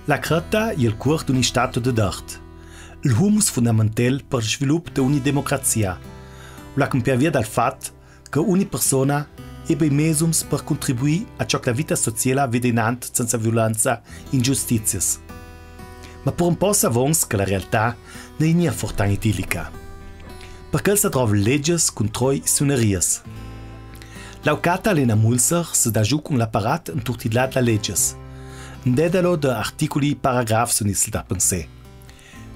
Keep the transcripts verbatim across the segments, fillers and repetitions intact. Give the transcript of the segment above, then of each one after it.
La crëta e je il cuor d'ogni stato de dart, il humus fundamentel per il svilup de ogni democrazia. U la cumpie via dal fat che ogni persona ebbe i mesums per contribuì a ciò che la vita sociela vede inant senza violenza e ingiustizias. Ma pur un po savons che la realtà n'è gnà for tant idillica. Per chel sa drova legias, cuntroi e sunerias. L'aucata Lena Mulser se dà giù cun l'apparat inturtidlà da legias. In dedalo de articoli e paragrafs sun issel da pensé.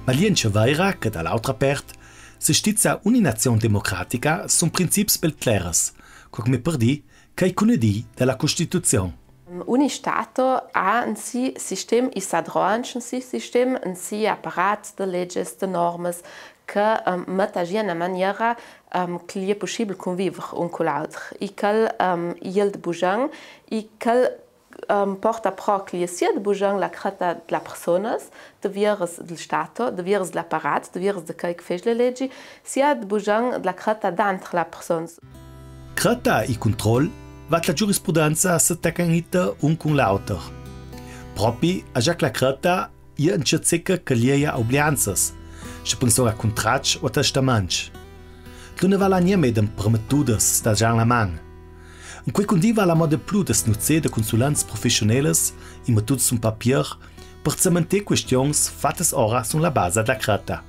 Ma l'è ancja vaira che da l'autra part se stizza ogni nazion democratica sun princips bel cleras, co che me per dì che i cunedì da la Costituzion. Ogni stato ha in si sistem, i sa droa in si sistem, in si apparat de legias, de normas, che, ehm, mette a agia in na maniera, ehm, che l'è pussibel conviver un cun l'auter. E chel, ehm, e je de bugion, e chel, ehm, porta pro che l'sia de bugion la crëta de la personas, de vieras del stato, de vieras de l'apparat, de vieras de chel che fece le legi, sia de bugion de la crëta denter la personas. Crëta e cuntrol, va la giurisprudenza se taccan ita un cun l'auter. Propi, a già che la crëta e je ancja zeca che lieia oblianzas, sche pensons a cuntrats o a testamencc. Lu ne vala gnà meda permettudas da già la man. In quei cundì vala moda plu de snuzé de consulents professionelas e mettuts sun papier per cementé questions fattas ora sun la basa da crëta.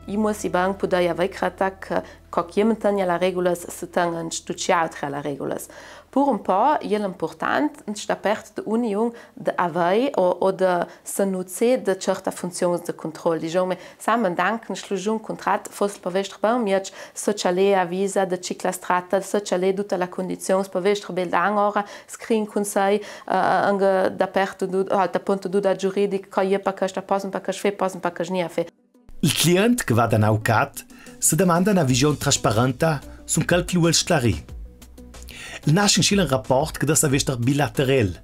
I muossi ben pudei avei crëta che co che jemand tenia la regulas, se tenia ancja ducj i autri a la regulas. Pur un po e je impurtant, ancja da part de uniun, de avei o, o de se nuzé de certa funzions de cuntrol. Digion me, sa man danc in schlugiun cuntrat, foss per vestr ben miez, so che l'è avisa de ce che la se tratta, so che l'è dutta la cundizions per vestr bel dan ora, scrin cun sei, eh, anca da part du, alta punto du da giuridic, co e je per questa, posson per quest fé, posson per quest gnà fé. Il client che va da un aucat se domanda una vision trasparenta sun quel che lu vuol sclarì. Il nasce inscì un raport che deve vester bilaterel.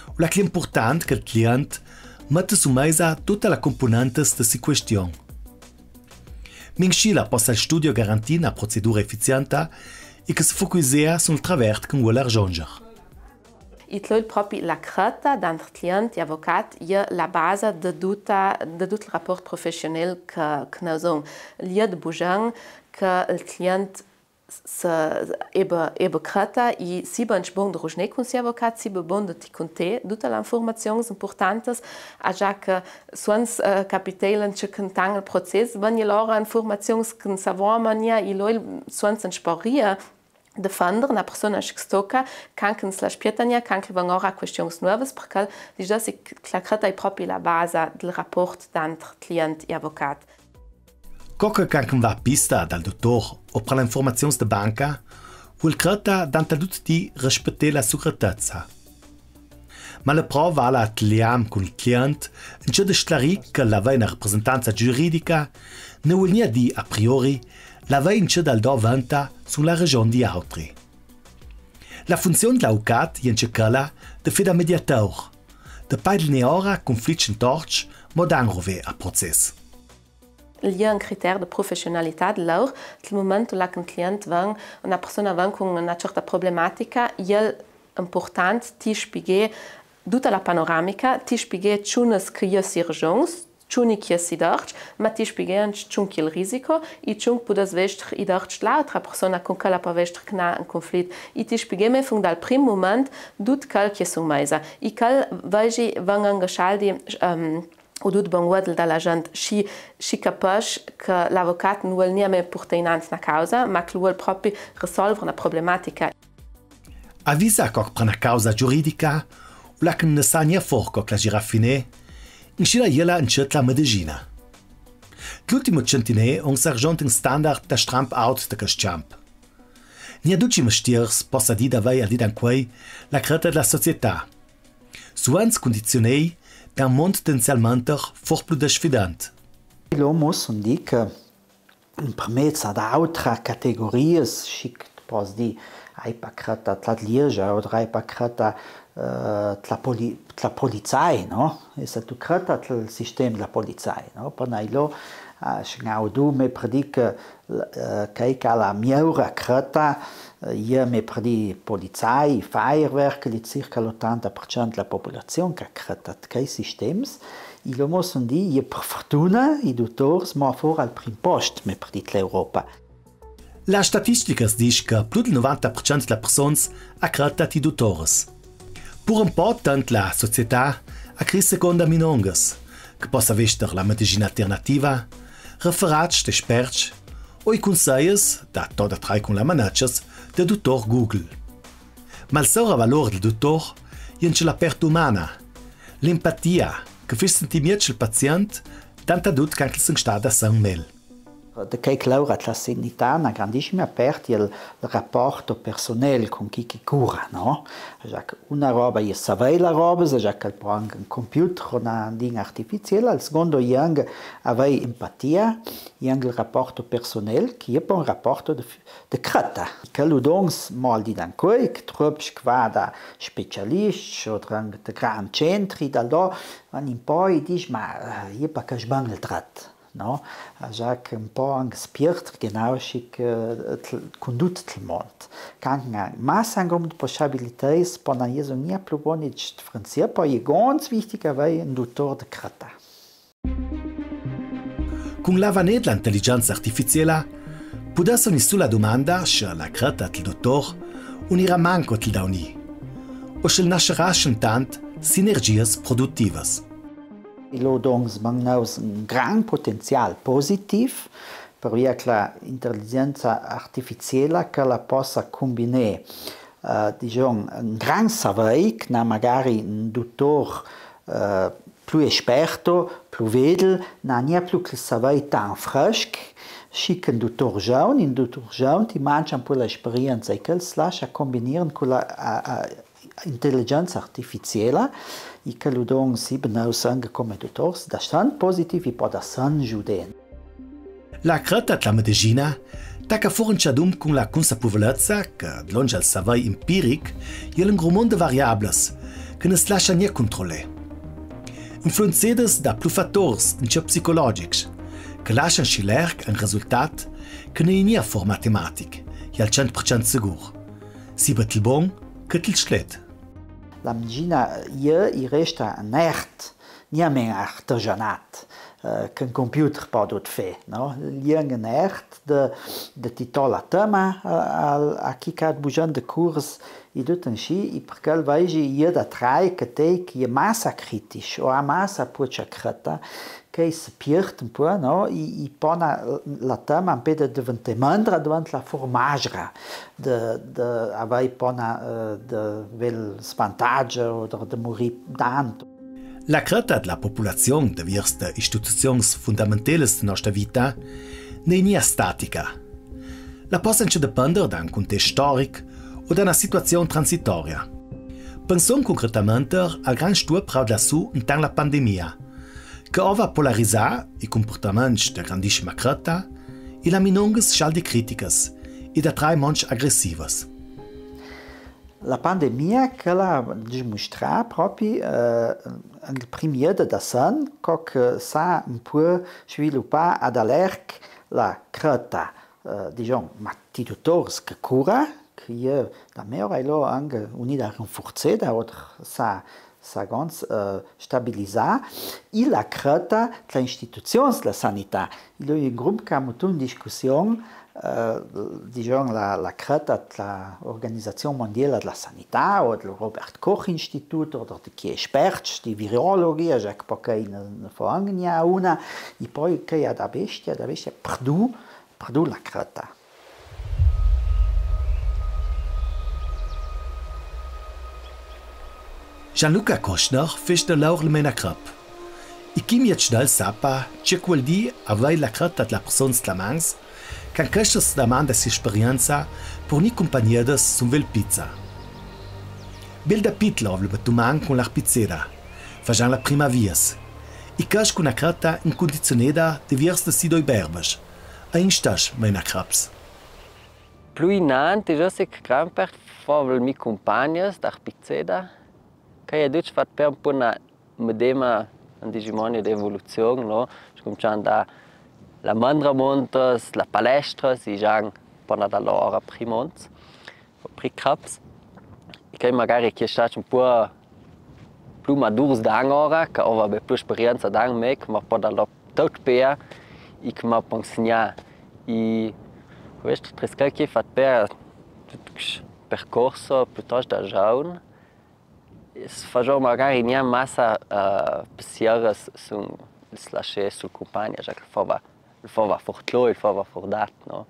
U la che l'è impurtant che il client metta su mesa tutta la componentes de si question. Minscì la possa il studio garantì una procedura efficienta e che se focusia sul travert che un vuol argiunger. E tlo il propi la crëta denter client e avocat e je la basa de dutta, de dutt il rapport professionel che, che nus avon. L'è de bugion che il client se, ebbe, ebbe crëta e siba ancja bon de rugner cun si avocat, siba bon de ti cunté duttas las infurmazions impurtantas, a già che suonts, eh, capiteilan che cuntan il process, vegn lora infurmazions che no savon gnà e lora suonts ancja pò ria defender una persona che stocca, can che no la spietania, can che van ora questions nuovas, perché digion si che la crëta e je propi la basa del rapport denter client e avocat. Co che can che va a pista dal duttor o pran infurmazions de banca, vuol crëta denter dutt di respetté la sugretezza. Ma la prova la atliam cun il client, ancja de sclarì che l'avei una representanza giuridica, no vuol gnà dì a priori l'avei ancja dal dà venta su la ragion di autri. La funzion de l'aucat e je ancja quella de fé da mediator, de paidlnà ora conflits intorch, mo d'anruver a process. L'è un criter de professionalità de lor, dal mument là che un client ven, una persona ven cun una certa problematica, e je impurtant ti spieghé dutta la panoramica, ti spieghé ciunas che e je si ragions, ciuni che e je si dart, ma ti spieghé ancja ciun che e je il risico, e ciun che pudess vestr i dart de l'autra persona cun che la pò vestr cnà un conflit, e ti spieghé me fin dal prim mument dutt quel che e je su mesa. E quel vegi ven anca scaldi, ehm, u dutt bon guodel da la gent, schi, schi capesc che l'avocat no vuol gnà me purtà inant una causa, ma che lu vuol propi resolver una problematica. Avisa co che pran una causa giuridica, u là che no sa gnà for co che la gira finì, inscì la e je la ancja la medesina. L'ultimo centinè on sergent un standard da stramp aut de quest cjamp. Gnà ducj i mestiers possa dì d'avei al dì d'ancuei la crëta de la società. Suonts cundizionei da un mond tendenzialmenter for plu desfidant. L'omus un dì che in permezz ad autra categorias, schi che poss dì, ai pa crëta tla liegia, o ai pa crëta, eh, tla poli-, tla polizei, no? E se tu crëta tla sistem dla polizei, no? Panai lo, eh, schi n'au du me per dì che, eh, chei che a la mieura crëta, Ier me per dì polizai, feierwerk, lì circa l'otanta per cent dla populazion che creta a chei sistems, e lo mo son dì, ier per furtuna, i dutors mo a fora al prim post, me per dì, te l'Europa. Las statisticas disch che plui dal novanta per cent dlas persons a creta i dutors. Pur un po tant la società a crei seconda minongas, che possa vester la medischina alternativa, referats d'esperts o i cunseias da to da trai cun la manatschas da dutor Google. Ma il soravalur dal dutor è anche la part umana, l'empatia, che fis senti mia il pazient, tant a dut che anche il sengstà da san mel. Da chei che laura tla sanità, una grandissima part è il rapporto personel cun chi che cura, no? Già che una roba è savei la roba, già che il po anche un computer, una dinga artificiela, il secondo è anche avei empatia, è anche il rapporto personel, che è po un rapporto de, de creta. Che lu dons mal di dan quei, che trops che va da specialists, o anche de gran centri, da là, van in po e dis, ma, eh, è pa che sbangel trat. No? Già che un po anche spiert, genau, schi che, eh, tl-, cun dut il mond. Che anche massa anche un po stabiliteis, po na ieso nia plu boni differenzià, po è ganz wichtig avei un dutor de creta. Cun l'avanet dell'intelligenza artificiela, pudesse ogni sola dumanda, sche la creta il dutor, unirà manco il dauni, o sche nascerà sch'intant sinergias produttivas. I lo dons magnaus un gran potenzial positiv, per via che la intelligenza artificiela che la possa cumbinè, eh, digion, un gran savei, che na magari un dutor, eh, plu esperto, plu vedel, na nia plu che savei tan fresc, schi che un dutor giaun, un dutor giaun, ti mancia un po l'esperienza e che el si lascia cumbinir cu la, a, a, intelligenza artificiela, e che lu dons i bnaus anche come dutors, da san positiv e po da san giuden. La creta della medicina tacca fora un ciadum cun la cunsapevolezza che, dlongia il savei empiric, è un gru mond de variablas che no si lascia nia cuntrollè. Influenzedas da plu fattors, in ce psicologics, che lascian schiler un resultat che no è nia for matematic, è al cent per cent sigur. Siba il bon, che il schlet. La medicina, ier, i resta un art, nia men artegianat, eh, che un computer po dut fè, no? Ier un art de, de titola tema, eh, al, a chi che at bugian de curs, e dut ansì, e per chel vegi ier da trai che te, che è massa critisch, o a massa pucia creta, che i se piert un po, no? I, i pona la tema un pe de deventà mandra devant la formagia, de, de avei pona, eh, de vel svantagia o de, de murì tanto. La creta della populazion de viers de istituzions fundamenteles de nostra vita no è nia statica. La possa anche depender da un cuntest storic o da una situazion transitoria. Penson cuncretamente al gran stuor prau della su intant la pandemia, che ova polarizà i cumportaments de grandissima creta e la minongas schal di criticas e da trai monts agressivas. La pandemia che la dimustrà propi, eh, il prim ier de da san, co che s'ha un po sviluppà ad alerc la creta, eh, digion, ma ti dutors che cura, che ier da me ora è lo anche unida rinforzeda, oter sa, sa gans, eh, stabilizà, e la creta delle istituzions della sanità. È lo è un grum che ha mutù in discussion, eh, digion, la, la creta della Organizazion Mondiala della Sanità, o del Robert Koch Institut, o de chi esperts, di virologi, a Jacques Poquet ne, ne fo anche nia una, e po che ha da bestia, da bestia, perdu, perdu la creta. Gianluca Koschner fece da laur la Mena Crep. E chi mia ce dal sapa, ce che vuol dì avei la creta della persona slamans, che anche questa domanda si esperienza, pur ni compagniedas sun vel pizza. Bel da pitla ovle betuman cun la pizzera, fagian la prima vies. E casc una creta in condizioneda divers de si doi berbes. A in stas Mena Creps. Plui inant, e jo sec gran per fovel mi cumpagnas da pizzeda, che e duc fat per un po na medema, un digimonio d'evoluzion, no? Scumincian da la mandra montas, la palestra, si jan pona da lora primonts. pri crabs. E chei magari che stat un po' plu madurs dan ora, che ova be plu sperienza dan me, che ma poda lop tot pe, e che ma pon segnar. E questo tresca che fat pe tut percorso plutost da giaun. Se fajo magari gnà massa, eh, pensieri su, su lascià sul cumpagn, già che fava, fava fortlo, fava fordat, no?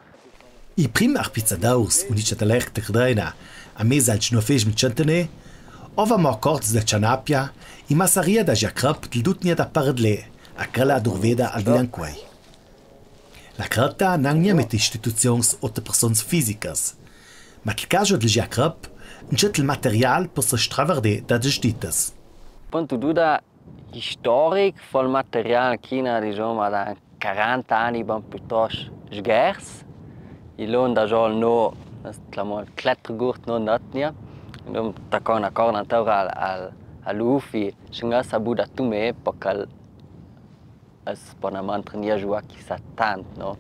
I prim arpizzadaurs, unice da l'erc de Credreina, a mezalc nofeschm centenè, ova mo corts de Cianapia, i massaria da Giacrep del dutnia da Paradlè, a cala durveda al Vilancuei. La creta n'ha gnà met istituzions o de persons fisicas. Ma tel cajo del Giacrep, n'cet el material per se stravardè da desditas. Pon tu duda istoric, fol material chi na, disoma, da quaranta ani, bon, plutost sgers. I lon da jol no, clamo clet gurt no natnia. Lon tacon a corda antaura al, al, al ufi, shenga sa buda tume, po cal es pona mantenir giù a chi sa tant, no?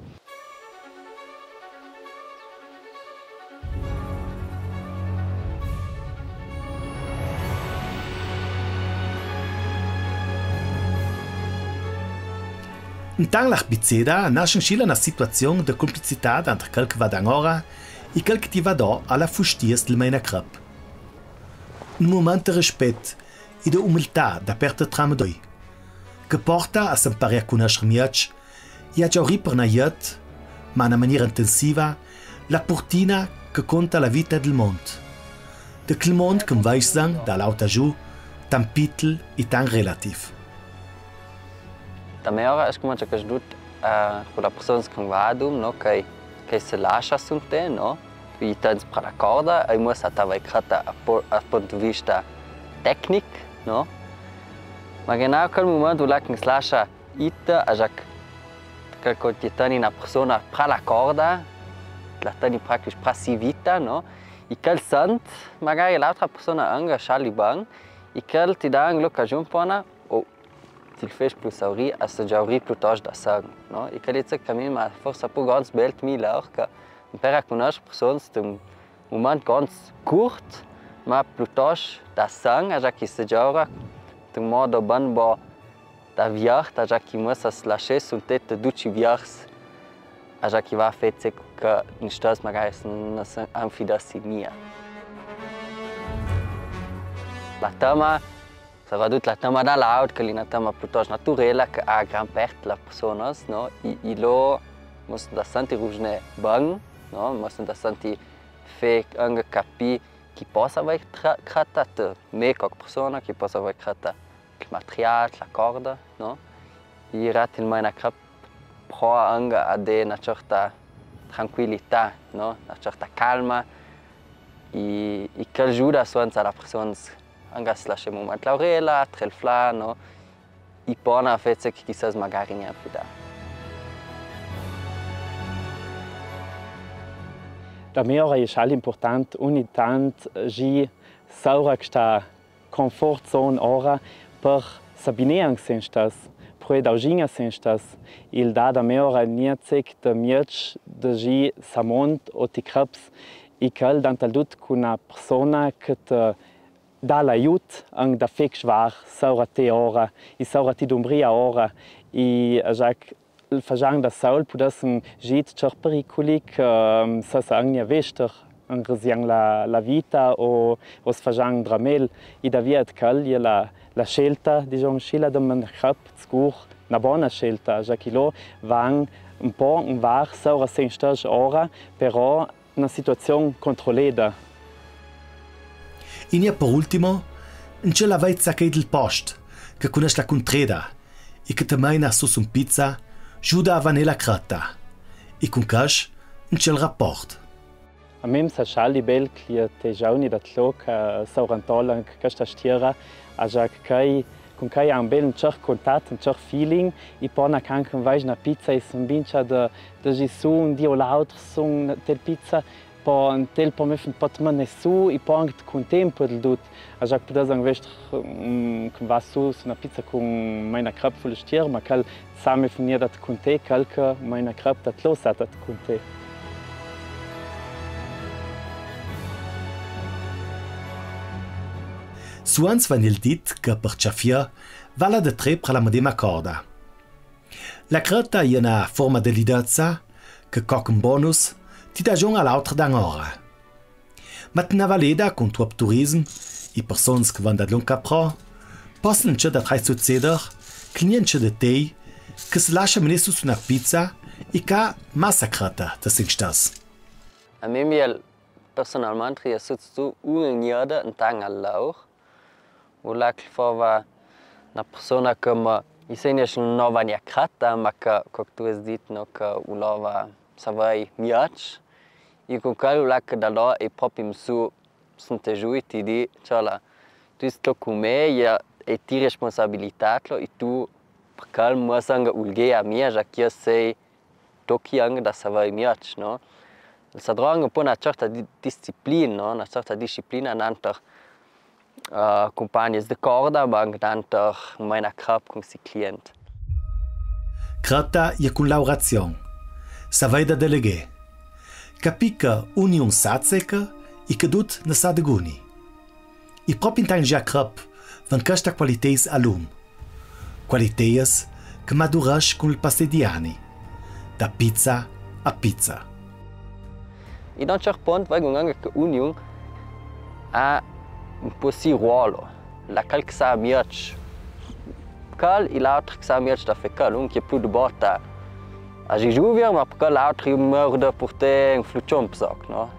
Intant l'arpizzeda nasce inscì la na situazion de complicità antre chel che va dan ora e chel che ti va do a la fustias del Maina Crep. Un moment de respet e de umiltà da perte tramdoi, che porta a s'amparar a cunoscer miez e a giauri per na iet, ma na maniera intensiva, la purtina che conta la vita del mond. De chel mond che n'vaisan da l'auta giù, tan pitel e tan relativ. Da me ora es cumanza che sdut, eh, cu la persona che n'va adum, no, che, che se lascia sunte, no? I tens pra la corda, e musa ta vai creta a po-, a punto de vista tecnic, no? Ma genau chel moment là che se lascia ita, a già che, che ti teni na persona pra la corda, la teni practic pra si vita, no? E chel sent, magari l'autra persona anca sciali ban, e chel ti dà anca l'ocasion pona, o ti fes plu sauri, a se giauri plutost da sang, no? E chel e ce che a mi m'ha forsa pò gans belt mi l'orca, impara a cunoscer persons d'un moment gans curt, ma plutost da sang, a già che se giaura d'un modo bon bo da viert, a già che musa se lascias un tet duci viers, a già che va fece che nistas magari se ne se anfidassi mia. La tema, soprattut la tema da l'aut, che l'è na tema plutost naturela, che a gran pert la personas, no? I, i lo, musa da senti rugine bon, no? Musa da senti fe anca capi chi posa vai tra-, tratat me co persona, chi posa vai tratat el material, la corda, no? I rat in mai na crep prova anca a de na certa tranquilità, no? Na certa calma. I, i chel giuda suanza la persona anca se lascia moment la urela, trel fla, no? I pona fece che chisas magari gnà fidà. Da me ora e scial important ogni tant gi saura che sta comfort zone ora per s'abinea anca sen stas, pruer d'auginga sen stas. Il dà da me ora gnà zec de miez de gi samont o ti creps, e chel dantal dut cun na persona che te dà l'aiut anca da fec schvar saura te ora, e saura ti dumbria ora, e a già che fasgian da saul pudessan gi cer periculi che, ehm, sa sa anca vester, anca resian la, la vita o, o se fasgian dramel. E da via de chel, e la, la scelta, disgion, scilla de Maina Crep, sicur, na bona scelta, già che lo van un po' in var saura sen stas ora, però na situazion controlleda. E gnà per ultimo, n'c'è la vaiza chei del post, che cunesce la cuntreda, e che te maina su sun pizza, giuda a vaner la creta. E cun chest, n'c'è el raport. A me m'sa scial bel che te giauni da tlo che saura antol anca chesta stiera, a già che chei Cun chei a un bel, un cer contat, un cer feeling, e pona che anca un vaiz na pizza e s'ambincha de, de gi su un di o l'auter sun tel pizza, po un tel po me fun pot mane su, e po anca cun tempo del dut. A già che pudas anca vester, mm, che va su, su na pizza cun mai na crep sul stier, ma chel sa me fun gnà dat cun te, chel che mai na crep dat lo sa dat cun te. Tuants van il dit che per ciafià vala de trè pra la medema corda. La creta e je na forma de lidezza che coc un bonus ti dà gion a l'auter danora. Ma te na valeda cun tuop turism, i persons che van da dlunca pro, posten ce da trai succeder, che nient ce de tei, che se lascia mener su na pizza, e ca massa creta de singstess. A mi mi el personalment riesut su un gnada un tang al laur. U là che fava na persona che ma, i segna che no vania creta, ma che, co che tu âs dit, no, che u lova savei miac. E cun quel u là che da là e propi mi su sente giù e ti di, ciò là, tu isi to cun me, e, e ti responsabilità, lo, e tu, per quel, ma sanga ulghe a mia, già che io sei tocchi anca da savei miac, no? Sa drova anca un po' na certa di-, disciplina, no? Na certa disciplina nanter, eh, cumpagnis de corda, ma anca nanter mai na crep cun si client. Creta e je cullaurazion, savei da deleghe, capì che uniun sa ce che e che dut ne sa de guni. E propi intant che a crep van chestas qualiteis a lum. Qualiteis che maduresch cun il passé di ani, da pizza a pizza. E da un cert pont vei anca che uniun ha un po' si ruolo, là quel che sa miac quel e l'auter che sa miac da fè quel, un che plu de botta a gigiuvir, ma per quel l'auter e morde purtà un flucion psoc, no?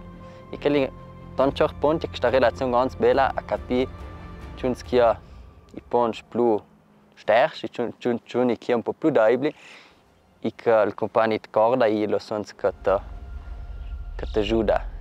E quel, da un cert pont, e questa relazion ganz bella a capì ciuns che i ponts plu stercs, e ciun-, ciun-, ciuni che un po' plu deibli, e che il cumpagni de corda e lo sons che te, che te giuda.